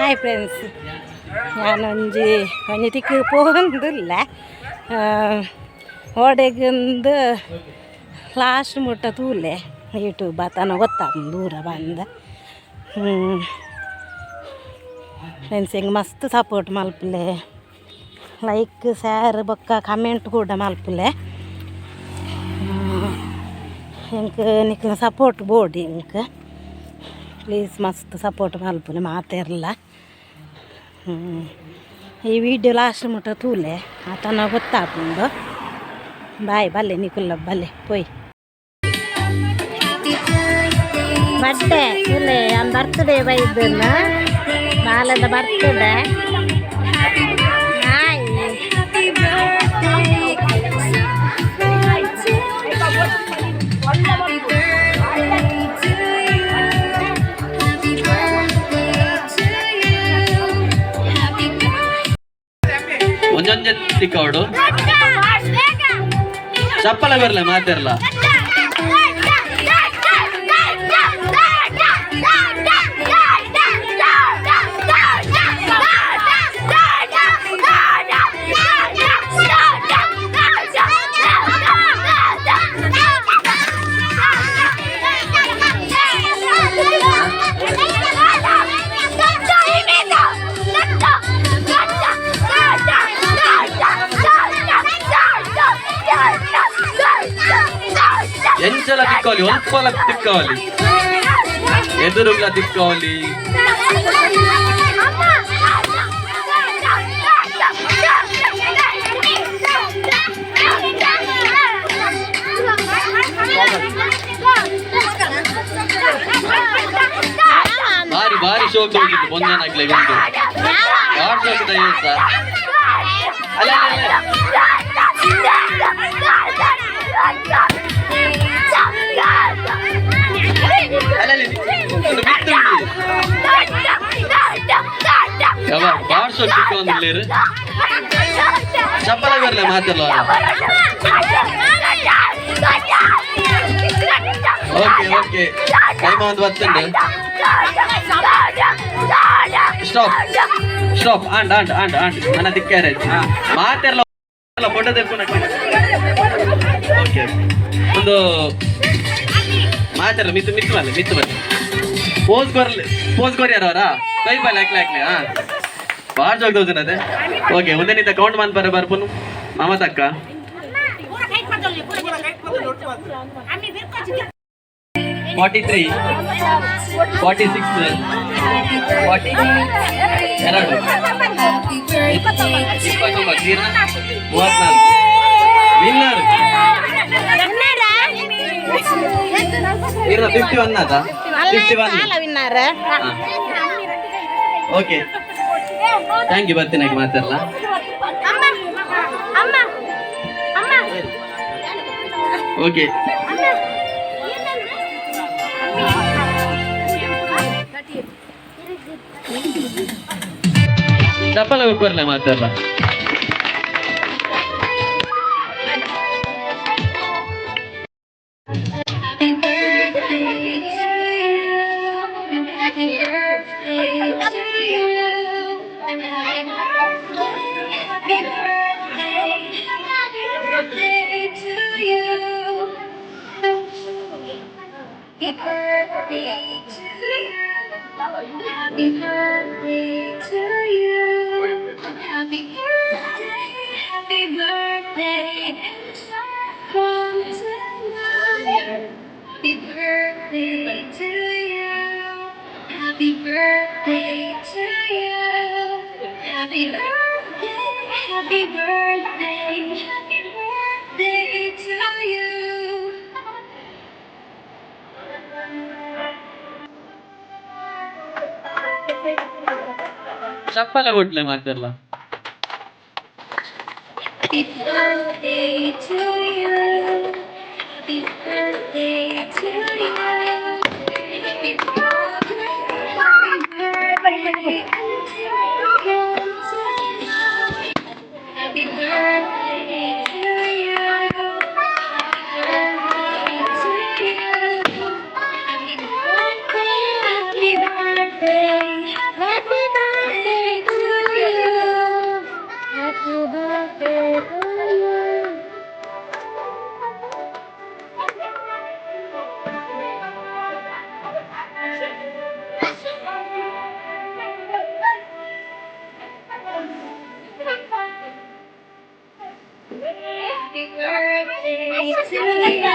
Hi friends, ಯಾನೊಂಜಿ ಒಂಜಿ ತಿಕ್ಕು ಪೋಂದುಲ್ಲ ಓಡೆಗೊಂದು last ಮುಟ್ಟ ತೂಲೆ ಯೂಟ್ಯೂಬ್ ಆತನ ಗೊತ್ತಾಪುಂಡು ದೂರ ಬಂದ. ಫ್ರೆಂಡ್ಸ್, ಎಂಕ್ ಮಸ್ತ್ ಸಪೋರ್ಟ್ ಮಲ್ಪುಲೆ, ಲೈಕ್ ಶೇರ್ ಬೊಕ್ಕ ಕಮೆಂಟ್ ಕೂಡ ಮಲ್ಪುಲೆ. ಎಂಕ್ ನಿಕ್ಲೆನ ಸಪೋರ್ಟ್ ಬೋಡು ಎಂಕ್. ಪ್ಲೀಸ್ ಮಸ್ತ್ ಸಪೋರ್ಟ್ ಮಲ್ಪುಲೆ ಮಾತೆರ್ಲ. ಈ ವಿಡಿಯೋ ಲಾಸ್ಟ್ ಮುಟ್ಟ ತೂಲೆ, ಆತನ ಗೊತ್ತಾಪುಂಡು. ಬಾಯ್, ಬಲ್ಲೆ ನಿಕುಲ್ಲ ಬಲ್ಲೆ ಪೋಯ್. ಬರ್ಡೇ ತೂಲೆ, ಯಾನ್ ಬರ್ತ್ಡೇ ಬೈದನ, ಬಾಲದ birthday. Hi. Happy birthday to you. Happy birthday to you. Happy birthday. ಒಂಜೊಂಜೆ ತಿಕ್ಕವಡು ಚಪ್ಪಲ ಬರ್ಲೆ ಮಾತೆರ್ಲ. ಎಂಚಲ ತಿಕ್ಕೋಲಿ, ಒಲ್ಪಲ ತಿಕ್ಕೋಲಿ, ಎದುರುಗ್ಲ ತಿಕ್ಕೋಲಿ. ಬಾರಿ ಬಾರಿ ಶೋಕ್ ಹೋಗಿತ್ತು ಬೊಂಜನಾಗ್ಲೆ ಉಂಟು. ಬಾರಿ ಶೋಕ್ ಇದೆ ಸರ್. ಅಲ್ಲ ಅಲ್ಲ ಅಲ್ಲ ಅಲ್ಲ, ಒಂದು ಮಿತ್ತುಂಡು. ಯಾವ ಬಾರ್ ಶೋಕ್ ತಿಕ್ಕೊಂದಿಲ್ಲೇರು. ಚಪ್ಪಲ ಬರ್ಲೆ ಮಾತೆಲ್ಲ. ಓಕೆ ಓಕೆ, ಟೈಮ್ ಒಂದು ಬತ್ತುಂಡು. Stop stop, and and and and ನನ್ನ ತಿಕ್ಕಾರೆ ಮಾತೆಲ್ಲ ಫೋಟೋ ತೆಪ್ಪುನ. ಓಕೆ, ಒಂದು ಮಾತೆಲ್ಲ ಮಿತ್ತು ಮಿತ್ತು ಬಲ್ಲೆ ಮಿತ್ತು ಬಲ್ಲೆ. ಪೋಸ್ ಕೊರ್ಲೆ, ಪೋಸ್ ಕೊರಿಯಾರವರಾ? ಕೈ ಬಲ್ಲೆ ಹಾಕ್ಲೆ ಹಾಕ್ಲೆ. ಹಾ, ಬಾರ್ ಜೋಗ್ ದೋಜನದೆ. ಓಕೆ, ಒಂದೇನಿತ ಕೌಂಟ್ ಮಾನ್ ಬರ ಬರ್ಪುನು ಮಮತಕ್ಕ. 43, 46, 40, 2, 29, 34. ವಿನ್ನರ್ ಇರ್ನ 51 ಅದ, 51. Winner. Okay, thank you. ಬರ್ತೀನಿ ಮಾತಾಡಲ್ಲ. ಓಕೆ, ಚಪ್ಪಲ ಬರಲ್ಲ ಮಾತಾಡಲ್ಲ. Happy birthday to you. Happy birthday to you. Happy birthday. Happy birthday. Happy birthday to you. Happy birthday to you. Happy birthday to you. Happy birthday. Happy birthday. Happy birthday to you. Happy birthday to you. Happy birthday, happy birthday, happy birthday to you. ಚಪ್ಪಲ ಕೊಟ್ಲೆ ಮಾತಾಡಲ್ಲ. Happy birthday to you. Happy birthday to you. Happy birthday, happy birthday to you. Happy birthday to you. Happy birthday to you. Happy birthday, happy birthday, happy birthday. Happy birthday to you.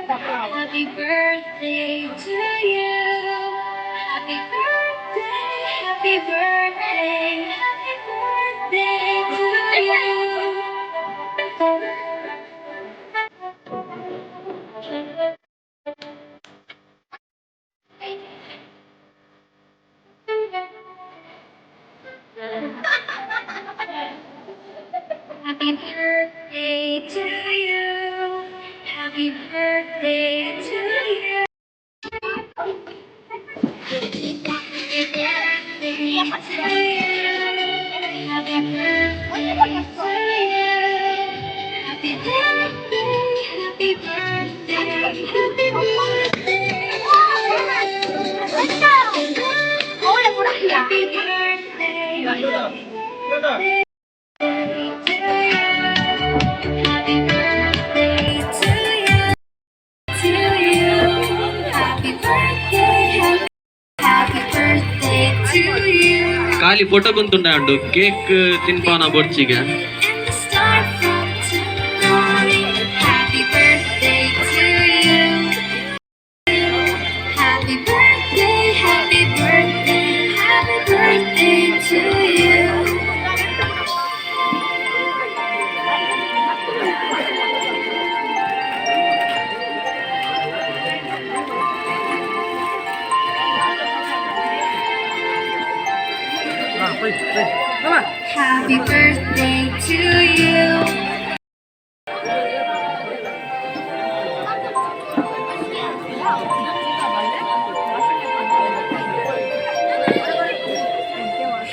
Happy birthday to you. Happy birthday, happy birthday, happy birthday to you. Happy birthday to you. Happy birthday to you. Happy birthday to you. Happy birthday to you. Happy birthday, happy birthday, happy birthday to you. Happy birthday. Happy to you. Happy birthday to you. To you. Happy birthday. Happy birthday to you. ಖಾಲಿ photo ಕುಂತುಂಡ ಉಂಡು cake ತಿನ್ಪಾನ ಬೊರ್ಚಿಗೆ. And the start from tonight. Happy birthday to you. Happy birthday, happy birthday, happy birthday to you. Happy birthday to you.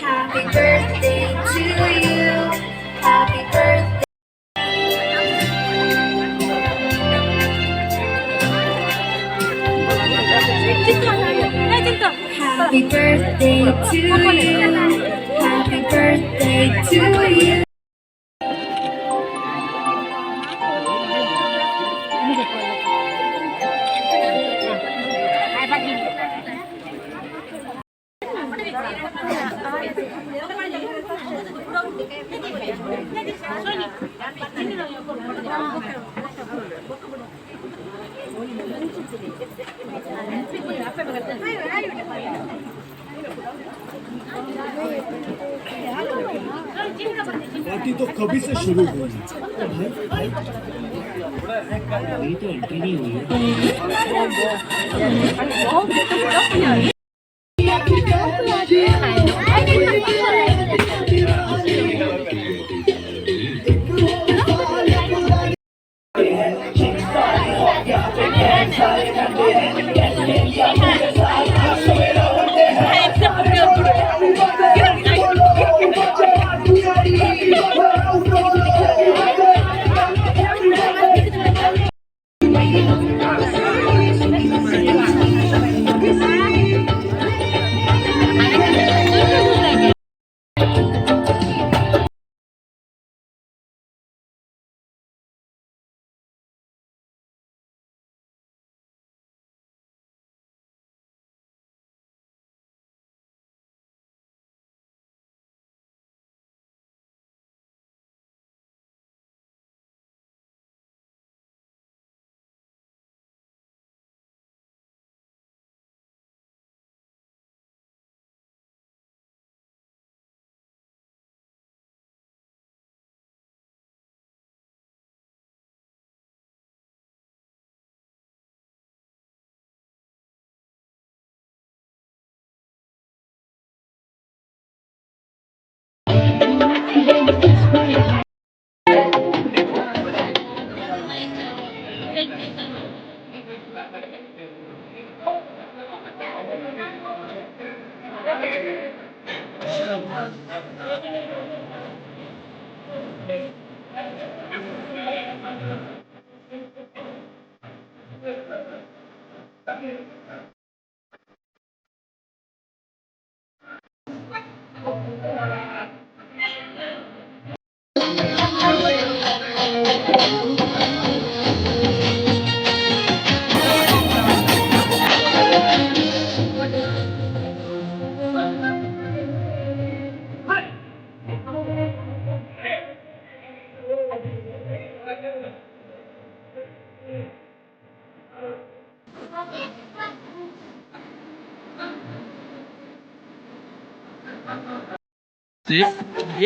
Happy birthday to you. Happy birthday. Happy birthday to you. Happy birthday to you. Party तो कभी से शुरू हुई।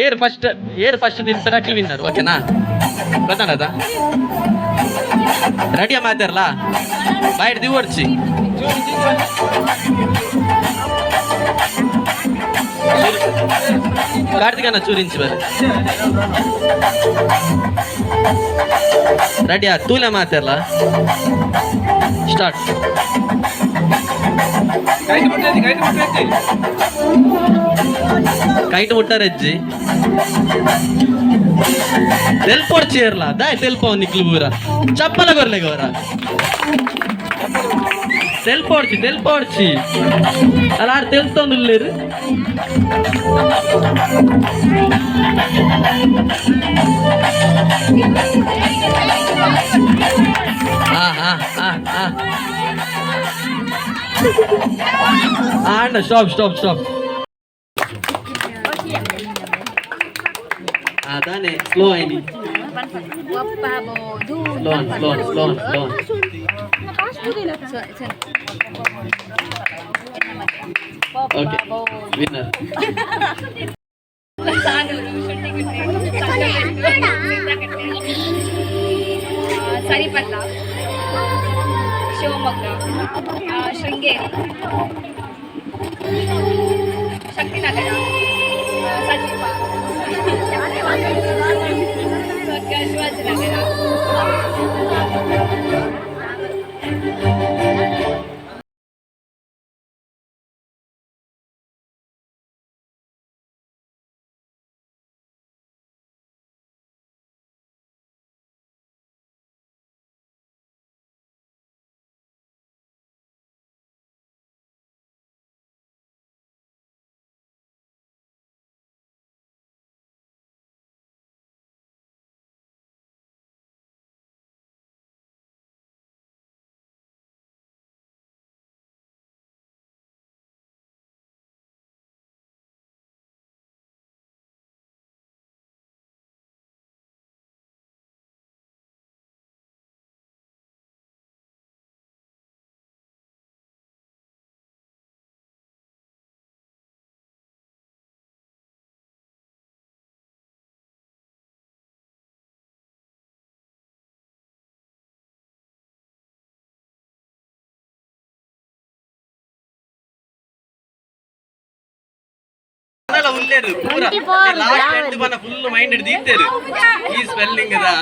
ಏರ್ first, ಏರ್ first ನಿಂತ ಅಕ್ಲಿ winner, ಓಕೆನಾ? ಗೊತ್ತಾನದ? ರೆಡಿಯ ಮಾತಾರಲ್ಲ boiled ದಿವರ್ಚಿ. ಕಾರ್ತಿಕನ ಚೂರಿಂಚಿ ಬರ. ರೆಡಿಯಾ? ತೂಲೆ ಮಾತಾರಲ್ಲ. ಸ್ಟಾರ್ಟ್. ಕೈಟ್ ಮುಟ್ಟಾರಜ್ಜಿ ತೆಲ್ಪೋಡ್ ಚೇರ್ಲ ದಾಯ್ ತೆಲ್ಪ ನಿಕ್ಲು ಪೂರ ಚಪ್ಪಲ ಕೊರ್ಲೆ ಗೌರ. ತೆಲ್ಪೋಡ್ಚಿ ತೆಲ್ಪೋಡ್ಚಿ ಅಲ್ಲ, ಆರ್ ತೆಲ್ತೊಂದುಲ್ಲೇರು. ಹಾ ಹಾ ಹಾ ಹಾ ಅಣ್ಣ, ಸ್ಟಾಪ್ ಸ್ಟಾಪ್ ಸ್ಟಾಪ್. ಅದಾನೆ ಸ್ಲೋ ಐನಿ. Slow slow slow slow. Okay, winner. Saripalla, Shivamogga, Sringeri, Shaktinagar, Sajipa, Shivajinagar. ಉಲ್ಲೇರು ಪೂರ ಲಾಸ್ಟ್ ಎಂಟು ಬನ್ನ ಫುಲ್ ಮೈಂಡ್ ದೀತೇರು ಈ ಸ್ಪೆಲ್ಲಿಂಗ್ the.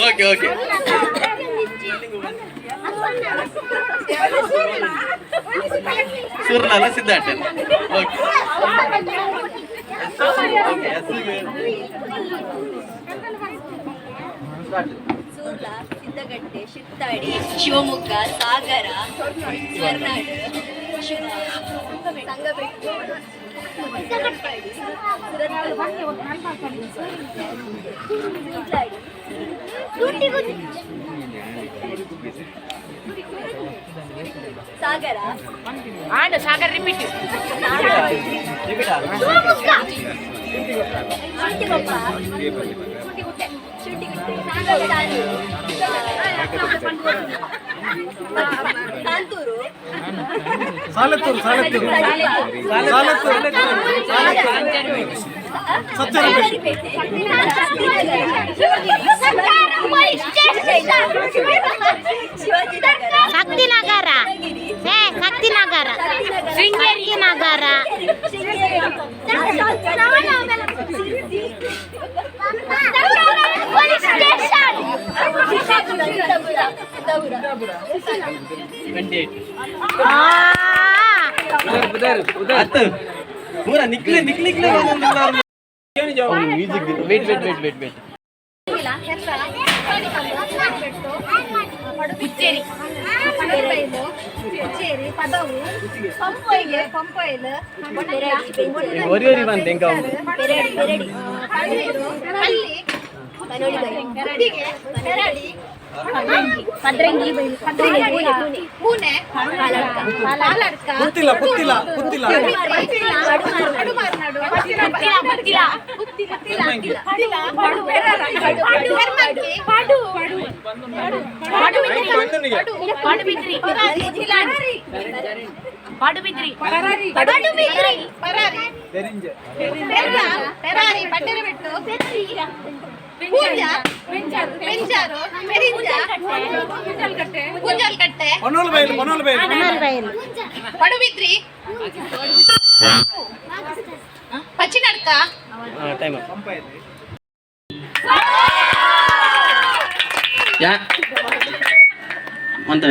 Okay okay. ಸುರ್ಲಲ್ಲ Siddharth. Okay okay. Surla, Siddagatte, Shittadi, Shivamogga, Sagara, Horanadu, Sangabettu, Surathkal, Sagara, Sagar repeat. Shuntigoppa, Shuntiguttu, Santhur, Salettur, Salettur, Salettur, Sancharipete, Shivajinagar, Shaktinagar, ಏ ಶಕ್ತಿನಗರ, ಶೃಂಗೇರಿ ನಗರ. 28. ಹತ್ತು ಪೂರ ನಿಕ್ಲೆ ನಿಕ್ಲೆ ನಿಕ್ಲೆ. Music. Wait wait wait wait wait. Pucheri, Pucheri, Padavu, Pampoil, Pampoil, ಒರಿ ಒರಿ ಬಂತ ಎಂಕ. ಪೆರಡಿ, ಪೆರಡಿ, ಅಲ್ಲಿ ಗುತ್ತಿಗೆ, ಪೆರಡಿ, ಪದ್ರಂಗಿ, ಪದ್ರಂಗಿ, ಪೂನೆ, ಪಾಲಡ್ಕ, ಪುತ್ತಿಲ, ಪುತ್ತಿಲ, ಪುತ್ತಿಲ, ಪಡುಮಾರ್ನಾಡು, ಪುತ್ತಿಲ, ಪುತ್ತಿಲ, ಪಡು, ಪಡು, ಪಡು, ಪಡು, ಪಡು, ಪಡು. ಪಡುಬಿದ್ರಿ. ಪರಾರಿ. ಪೆರ್ರ. ಪೆರಾರಿ. ಬಟ್ಟೆರಬೆಟ್ಟು. ಪೂಂಜ. ಪೆಂಜಾರು. ಪೆರಿಂಜ. ಪೂಂಜಾಲ್ಕಟ್ಟೆ. ಪನೋಲ್ ಬೈಲ್, ಪನೋಲ್ ಬೈಲ್. ಬೈಲ್. ಪಡುಬಿದ್ರಿ. ಪಚ್ಚಿನಡ್ಕ. ಟೈಮ್ ಯಾ ಅಂತ.